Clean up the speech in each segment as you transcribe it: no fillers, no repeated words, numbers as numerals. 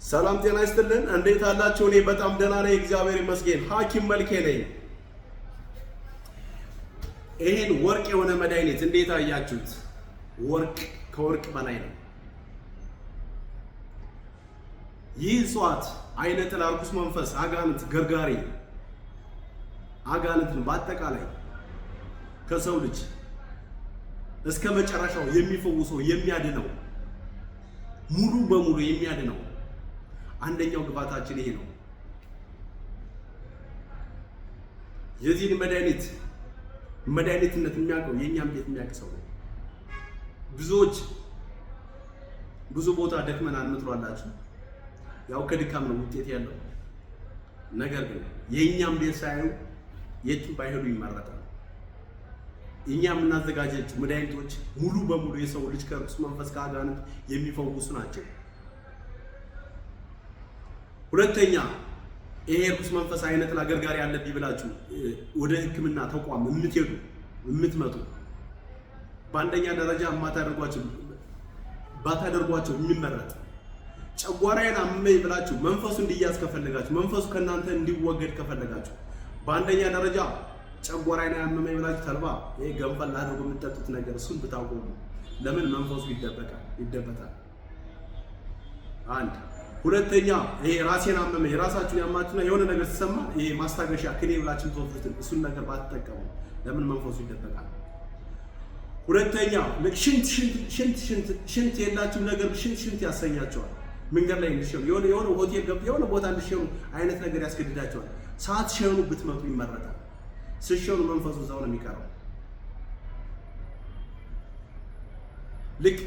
ሰላም ጤና ይስጥልን። እንዴት አላችሁ? እኔ በጣም ደህና ነኝ፣ እግዚአብሔር ይመስገን። ሐኪም መልኬ ነኝ። ይሄን ወርቅ የሆነ መድኃኒት እንዴት አያችሁት? ወርቅ ከወርቅ በላይ ነው። ይህ እጽዋት አይነ ጥላ፣ ርኩስ መንፈስ፣ አጋንንት፣ ገርጋሪ አጋንንትን በአጠቃላይ ከሰው ልጅ እስከ መጨረሻው የሚፈውሰው፣ የሚያድነው፣ ሙሉ በሙሉ የሚያድነው አንደኛው ግብዓታችን ይሄ ነው። የዚህን መድኃኒት መድኃኒትነት የሚያውቀው የእኛም ቤት የሚያውቅ ሰው ነው። ብዙዎች ብዙ ቦታ ደክመናል ምትሏላችሁ። ያው ከድካም ነው ውጤት ያለው። ነገር ግን የእኛም ቤት ሳያዩ የትም ባይሄዱ ይመረጣል። እኛ የምናዘጋጃቸው መድኃኒቶች ሙሉ በሙሉ የሰው ልጅ ከርኩስ መንፈስ፣ ከአጋንንት የሚፈውሱ ናቸው። ሁለተኛ ይሄ እርኩስ መንፈስ አይነ ጥላ ገርጋሪ አለብኝ ብላችሁ ወደ ሕክምና ተቋም የምትሄዱ የምትመጡ በአንደኛ ደረጃ የማታደርጓቸው፣ ባታደርጓቸው የሚመረጥ፣ ጨጓራዬን አመመኝ ብላችሁ መንፈሱ እንዲያዝ ከፈለጋችሁ፣ መንፈሱ ከእናንተ እንዲወገድ ከፈለጋችሁ፣ በአንደኛ ደረጃ ጨጓራዬን አመመኝ ብላችሁ ተልባ ይሄ ገንፈል አድርጎ የምትጠጡት ነገር እሱን ብታቆሙ። ለምን? መንፈሱ ይደበቃል፣ ይደበታል። አንድ። ሁለተኛ ይሄ ራሴን አመመኝ፣ የራሳችሁን ያማችሁና የሆነ ነገር ሲሰማ ይሄ ማስታገሻ ክኔ ብላችሁ የምትወስዱትን እሱን ነገር ባትጠቀሙ። ለምን? መንፈሱ ይደበቃል። ሁለተኛ ሽንት ሽንት ሽንት ሽንት የላችሁም፣ ነገር ሽንት ሽንት ያሰኛቸዋል። መንገድ ላይ እንዲሸኑ፣ የሆነ የሆነ ሆቴል ገብቶ የሆነ ቦታ እንዲሸኑ አይነት ነገር ያስገድዳቸዋል። ሳትሸኑ ብትመጡ ይመረጣል። ስትሸኑ መንፈሱ እዛው ነው የሚቀረው። ልክ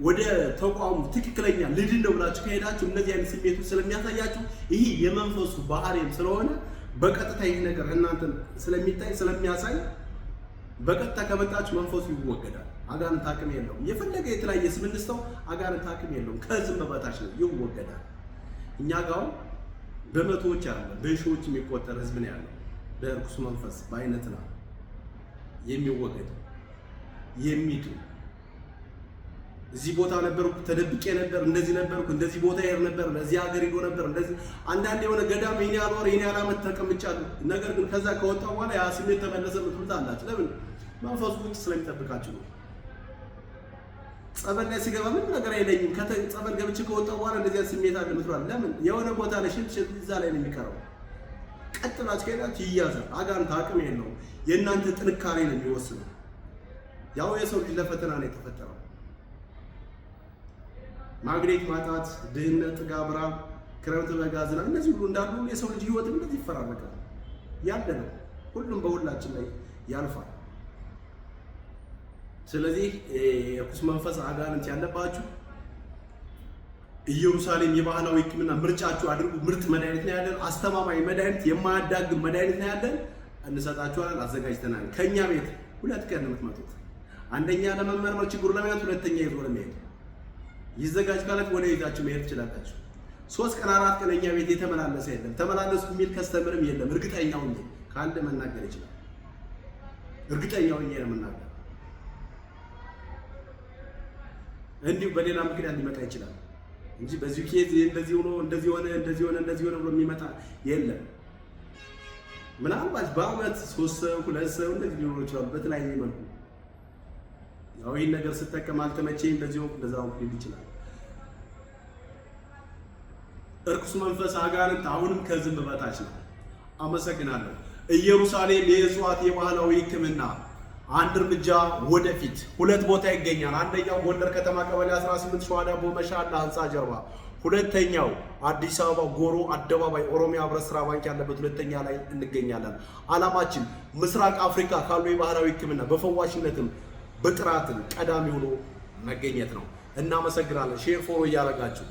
ወደ ተቋሙ ትክክለኛ ልድን ነው ብላችሁ ከሄዳችሁ እነዚህ አይነት ስሜቶች ስለሚያሳያችሁ፣ ይህ የመንፈሱ ባህሪም ስለሆነ፣ በቀጥታ ይህ ነገር እናንተን ስለሚታይ፣ ስለሚያሳይ በቀጥታ ከመጣችሁ መንፈሱ ይወገዳል። አጋንንት አቅም የለውም። የፈለገ የተለያየ ስም እንስጠው፣ አጋንንት አቅም የለውም። ከዝም በታች ነው፣ ይወገዳል። እኛ ጋር በመቶዎች አይደለም በሺዎች የሚቆጠር ህዝብ ነው ያለው በእርኩስ መንፈስ በአይነ ጥላ የሚወገድ፣ የሚድን። እዚህ ቦታ ነበርኩ፣ ተደብቄ ነበር፣ እንደዚህ ነበርኩ፣ እንደዚህ ቦታ ሄድ ነበር፣ ለዚህ ሀገር ሄዶ ነበር፣ እንደዚህ አንዳንድ የሆነ ገዳም ይሄን ያህል ወር፣ ይሄን ያህል ዓመት ተቀምጫለሁ። ነገር ግን ከዛ ከወጣ በኋላ ያ ስሜት ተመለሰ ምትሉት አላችሁ። ለምን? መንፈሱ ውጭ ስለሚጠብቃችሁ ነው። ጸበል ላይ ሲገባ ምንም ነገር አይለኝም። ከጸበል ገብቼ ከወጣ በኋላ እንደዚያ ስሜት አለ ምትሏል። ለምን? የሆነ ቦታ ላይ ሽንት ሽንት እዛ ላይ ነው የሚቀረው። ቀጥ ብላችሁ ከሄዳችሁ ይያዛል። አጋንንት አቅም የለውም። የእናንተ ጥንካሬ ነው የሚወስነው። ያው የሰው ልጅ ለፈተና ነው የተፈጠረው። ማግኔት ማጣት፣ ድህነት፣ ጥጋብ፣ ራብ፣ ክረምት፣ በጋ፣ ዝናብ፣ እነዚህ ሁሉ እንዳሉ የሰው ልጅ ህይወትም እንደዚህ ይፈራረቃል። ያለ ነው። ሁሉም በሁላችን ላይ ያልፋል። ስለዚህ የርኩስ መንፈስ አጋንንት ያለባችሁ ኢየሩሳሌም የባህላዊ ሕክምና ምርጫችሁ አድርጉ። ምርጥ መድኃኒት ነው ያለን። አስተማማኝ መድኃኒት፣ የማያዳግም መድኃኒት ነው ያለን። እንሰጣችኋለን፣ አዘጋጅተናል። ከኛ ቤት 2 ቀን ነው የምትመጡት። አንደኛ ለመመርመር፣ ችግሩ ለመያዝ፣ ሁለተኛ ይዞ ለመሄድ። ይዘጋጅ ካላችሁ ወደ ይዛችሁ መሄድ ትችላላችሁ። 3 ቀን 4 ቀን እኛ ቤት የተመላለሰ የለም። ተመላለሱ የሚል customer ም የለም። እርግጠኛ ሁኜ ከአንድ መናገር ይችላል። እርግጠኛ ሁኜ ነው የምናገር። እንዲሁ በሌላ ምክንያት ሊመጣ ይችላል እንጂ በዚሁ case እንደዚህ ሆኖ፣ እንደዚህ ሆነ፣ እንደዚህ ሆነ፣ እንደዚህ ሆነ ብሎ የሚመጣ የለም። ምናልባት በአመት ሶስት ሰው፣ ሁለት ሰው እንደዚህ ሊኖሩ ይችላሉ በተለያየ መልኩ። ያው ይህን ነገር ስጠቀም አልተመቸኝ፣ እንደዚህ ሆንኩ፣ እንደዛ ሆንኩ ሊል ይችላል። እርኩስ መንፈስ አጋንንት አሁንም ከዝንብ በታች ነው። አመሰግናለሁ። ኢየሩሳሌም የእጽዋት የባህላዊ ሕክምና አንድ እርምጃ ወደፊት ሁለት ቦታ ይገኛል። አንደኛው ጎንደር ከተማ ቀበሌ 18 ሸዋ ዳቦ መሻላ ህንፃ ጀርባ፣ ሁለተኛው አዲስ አበባ ጎሮ አደባባይ ኦሮሚያ ህብረት ስራ ባንክ ያለበት ሁለተኛ ላይ እንገኛለን። ዓላማችን ምስራቅ አፍሪካ ካሉ የባህላዊ ሕክምና በፈዋሽነትም በጥራትም ቀዳሚ ሆኖ መገኘት ነው። እናመሰግናለን። Share፣ follow እያደረጋችሁ